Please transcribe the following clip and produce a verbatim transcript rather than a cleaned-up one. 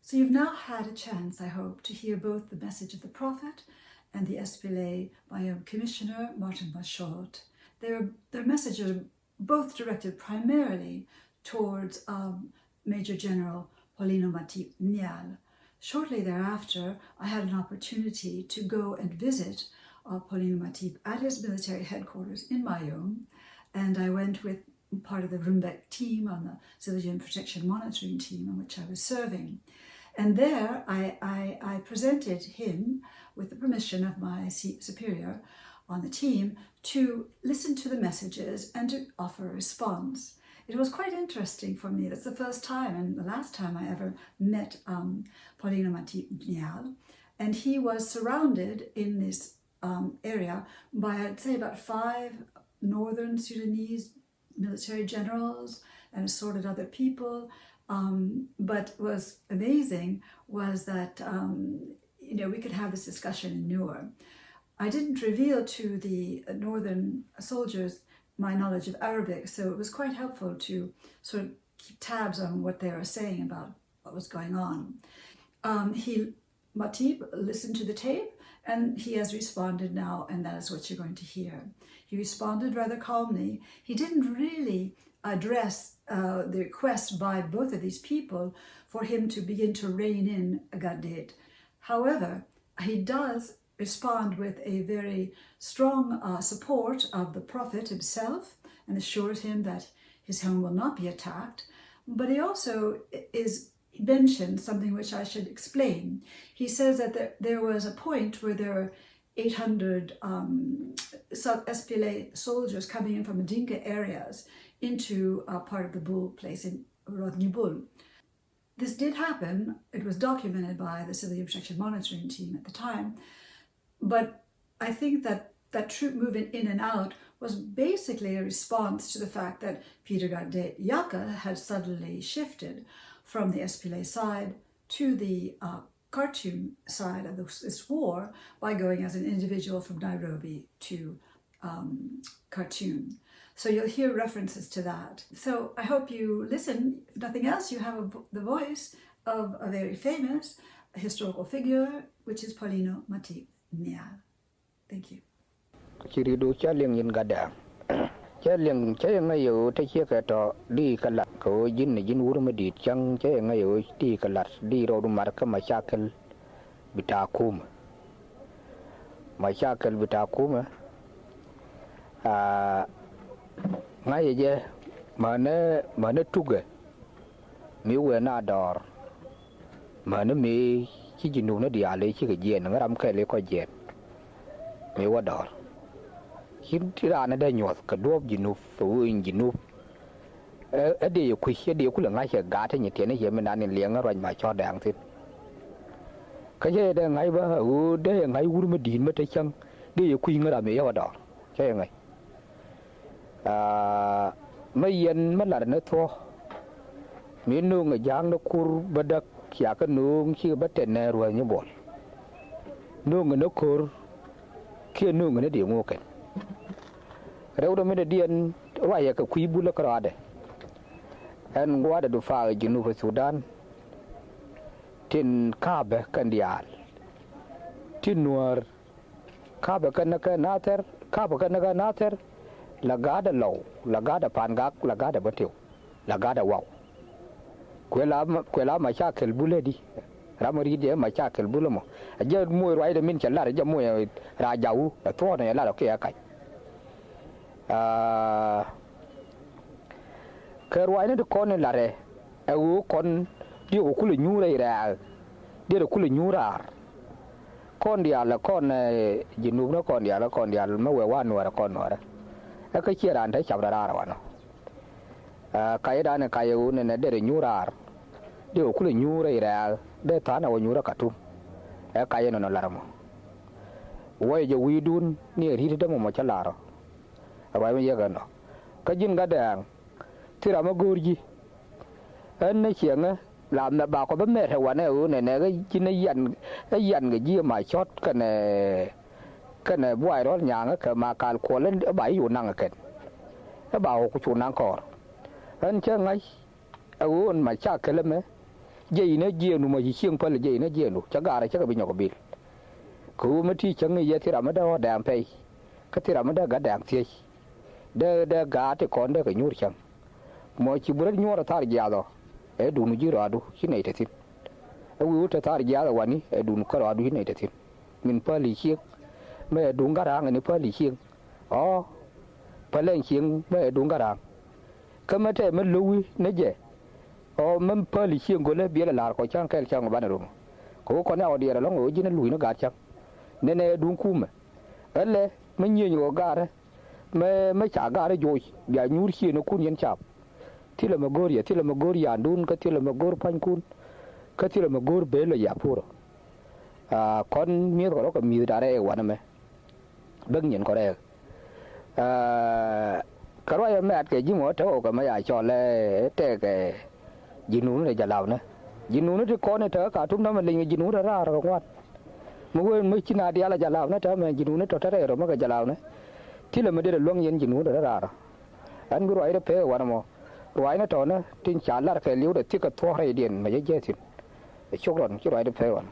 So you've now had a chance, I hope, to hear both the message of the Prophet and the S P L A Mayom Commissioner, Martin Mashort. Their, their messages are both directed primarily towards, um, Major General Paulino Matip Nyal. Shortly thereafter, I had an opportunity to go and visit, uh, Paulino Matip at his military headquarters in Mayom, and I went with part of the Rumbek team on the Civilian Protection Monitoring Team in which I was serving. And there I, I, I presented him, with the permission of my se-, superior on the team, to listen to the messages and to offer a response. It was quite interesting for me. That's the first time and the last time I ever met, um, Paulino Matip Nyal. And he was surrounded in this, um, area by, I'd say, about five northern Sudanese military generals and assorted other people. Um, but was amazing was that, um, you know, we could have this discussion in Nuer. I didn't reveal to the, uh, northern soldiers my knowledge of Arabic, so it was quite helpful to sort of keep tabs on what they were saying about what was going on. Um, he Matip listened to the tape, and he has responded now, and that is what you're going to hear. He responded rather calmly. He didn't really address, uh, the request by both of these people for him to begin to rein in Gatdet. However, he does respond with a very strong, uh, support of the Prophet himself and assures him that his home will not be attacked. But he also is mentioned something which I should explain. He says that there, there was a point where there were eight hundred, um, so-, S P L A soldiers coming in from Dinka areas into, uh, part of the Bul place in Rodnibul. This did happen. It was documented by the Civilian Protection Monitoring Team at the time. But I think that that troop movement in and out was basically a response to the fact that Peter Gatdet Yaka had suddenly shifted from the S P L A side to the, uh, Khartoum side of this, this war by going as an individual from Nairobi to, um, Khartoum. So you'll hear references to that. So I hope you listen. If nothing else, you have a vo-, the voice of a very famous historical figure, which is Paulino Matip Nyal. Thank you. Ci ri̱t ɣöö cä liŋ yïn Gatdɛ̈ɛ̈ŋ. Cä liŋ, cä yɛ ŋäc yɛ ɣöö te ciek kɛ tɔ̱ di kɛ lat kɛ ɣöö ji̱n, ji̱n wur mi di̱i̱t cäŋ, cä yɛ ŋäc yɛ ɣöö di kɛ lat di rɔɔdu mar kä macakɛl bita kumɛ. Macakɛl bita kumɛ. Aa, ŋa̱cɛ jɛ mänɛ, mänɛ tukɛ mi wëë na dɔɔr. Mänɛ mi ci Junub ni diaal i̱ cikɛ jiɛɛn, ŋäram kɛl i̱ kɔ jiɛɛn mi wä dɔɔr. Ci ti raan dee nyuɔth kɛ duɔ̱ɔ̱p Junub, kɛ wëë Junub. Ɛ, ɛ dee yɛ kui̱c, ɛ dee yɛ kulɛ ŋa̱c kɛ gaat ti nyi tiɛn i̱ yɛ mi nan in liɛŋ ɛ ruac ma cɔ̱ɔ̱t dɛɛŋ thi̱n. Kä cä yɛ dee ŋa̱c bä ɣöö dee yɛ ŋa̱c wur mi di̱i̱t mi te cäŋ, dee yɛ kui̱c ŋäram i̱ yɛ wä dɔɔr. Cä yɛ ŋa̱c. Aa, mä yɛn mä lat ni thuɔ̱k. Mi nööŋ ɛ ja̱a̱ŋ ni kur bädäk ciakä nööŋ cikɛ bä tɛn nɛ ruäth nyi buɔl. Nööŋ ɛ ni ko̱r kiɛ nööŋ ɛ ni diɛ ŋo̱o̱kɛn. Rɛw dɔ mi dɔ̱diɛn ruacɛ kɛ kui̱ bulä kärɔaadɛ. Ɛn gua̱a̱dɛ dufaak Junub Sudan. Tin ka̱a̱pɛ kɛn diaal. Tin nuäär. Ka̱pɛ kɛn ni kɛ Nathɛr, ka̱pɛ kɛn ni kɛ Nathɛr. La ga̱a̱dɛ Lɔw, la ga̱a̱dɛ Pangak, la ga̱a̱dɛ Bätëw, la ga̱a̱dɛ Waw. Kuɛ la ma, kuɛ la macakɛl bulä di. Ram mi ri̱t jɛ macakɛl bulä mɔ. Ɛ jɛ moc ruacdɛ min cɛ lar, ɛ jɛ moc ɛ rac jawu, ɛ thuɔ̱ɔ̱nɛ ɛ lar ɔ kiɛ ɛ kac. Aa, kɛ ruacni ti kɔn in larɛ, ɛ ɣöö kɔn diɛkɛ kulɛ nyuur rɛy rɛ̈ɛ̈k, diɛkɛ kulɛ nyuur raar. Kɔn diaal ɛ kɔn, ɛ, Junub ni kɔn diaal, ɛ kɔn diaal mi wëë wa Nuäärɛ kɔn Nuäärɛ. Ɛ kä ciɛ raan te cap rɔ raar wanɔ. Ɛ, kacdan ɛ kac ɛ ɣöö nɛnɛ derɛ nyuur raar. Diɛkɛ kulɛ nyuur rɛy rɛ̈ɛ̈k, dee tha̱a̱n ɛ wä nyuur ɛ Katum. Ɛ kac ɛ nɔnɔ lar ɛmɔ. Wä jɛ wi̱i̱dun ni ɛ ri̱t dämɔ mɔ cä lar ɔ. Ruac mi yek ɛnɔ. Kä ji̱n Gatdɛ̈ɛ̈ŋ, thil ram mi go̱o̱r ji̱. Ɣän ni ciɛŋä la mɛ ba kɔ bä mɛt ɛ wanɛ ɣöö nɛnɛ ɣä ji̱n ɛ yan, ɛ yan kɛ ji̱ ɛ ma cɔ̱t kɛnɛ, kɛnɛ buay rɔ̱l nyaŋä kɛ ma kal kuɔl ɛ ba i̱ cu naŋ ɛ kɛn. Ɛ ba ɣɔw ku cu naŋ kɔɔr. Ɣän cä ŋa̱c ɛ ɣöö ɛn macakɛl ɛmɛ Jiɛc inä jiɛɛndu mɔ ci cieŋ päl jiɛc inä jiɛɛndu cä gaarä cä kɛ bi nyɔk bil. Kɛ ɣöö mi ti cäŋ i̱ yɛ thil ram mi dee ɣɔ̱ dɛɛŋ pɛy. Kä thil ram mi dee gat dɛɛŋ thiec. Dee dee gaat ti kɔn dee kɛ nyuur cäŋ. Mɔ ci bi rɔ̱t nyuɔ̱ɔ̱r ɛ thar jiaath ɔ. Ɛ duŋdu ji̱ rɔaadu ci nɛy te thi̱n. Ɛ wi̱i̱ wä te thar jiaath ɛ wani ɛ duŋdu kä rɔaadu ci nɛy te thi̱n. Min päli cieŋ. Mɛ ɛ duŋ gat ra̱a̱ŋ ɛn i̱ päli cieŋ. Ɔ. Päl ɛn cieŋ mɛ ɛ duŋ gat ra̱a̱ŋ. Kä mɛ tɛmɛ lo̱wi ni jɛ. Ɔ mɛ päli cieŋ go̱lä biɛl ɛ la̱r kɔ cäŋ kɛl cäŋ ɔ banɛ rom. Kɛ ɣöö kɔn ɛ ɣɔw diɛɛr ɛlɔ̱ŋ ɣöö ji̱n ɛ luc ni gat cäŋ. Nɛnɛ ɛ duŋ kumɛ. Ɛ lɛ mɛ nyieny ɣöö gaarä. Mɛ mɛ ca gaarä joc bia nyuur cieŋ ɛ kun yɛn cap. Thilɛ mɛ go̱o̱r yɛ thilɛ mɛ go̱o̱r yandun kä thilɛ mɛ go̱o̱r pua̱nykun. Kä thilɛ mɛ go̱o̱r bëël ɛ ya purä. Aa kɔn mi̱eth kɛ rɔ kɛ mi̱eth da̱rɛ ɛ wanɛ mɛ. Bäk nyin kɔ rɛɛk. Aa kɛ ruac ɛmɛ at kɛ ji̱ mɔ te ɣɔw kɛ mɛ ya cɔl ɛ tɛkɛ. Ji̱ nuuni rɛ ja̱la̱pnä. Ji̱ nuuni ti kɔn ɛ tekɛ Katum nɔmɛ leny kɛ ji̱ nuuni rɛ raar kɛ ŋuan. Mi wen mi ci na diaal a ja̱la̱pnä täämɛ ji̱ nuuni tɔ̱ te rɛy rɔ mi kɛ ja̱la̱pnä. Thilɛ mi dee rɛ luäŋ yɛn ji̱ nuuni rɛ raar. Ɛn bi ruacdɛ pek ɛ wanɛ mɔ. Ruacnɛ tɔ̱nä tin ca lar kɛ li̱w rɛ thikɛ thuɔ̱k rɛydiɛn mɛ jɛ jɛ thi̱n. Ɛ cok rɔn ci ruacdɛ pek ɛ wanɛ.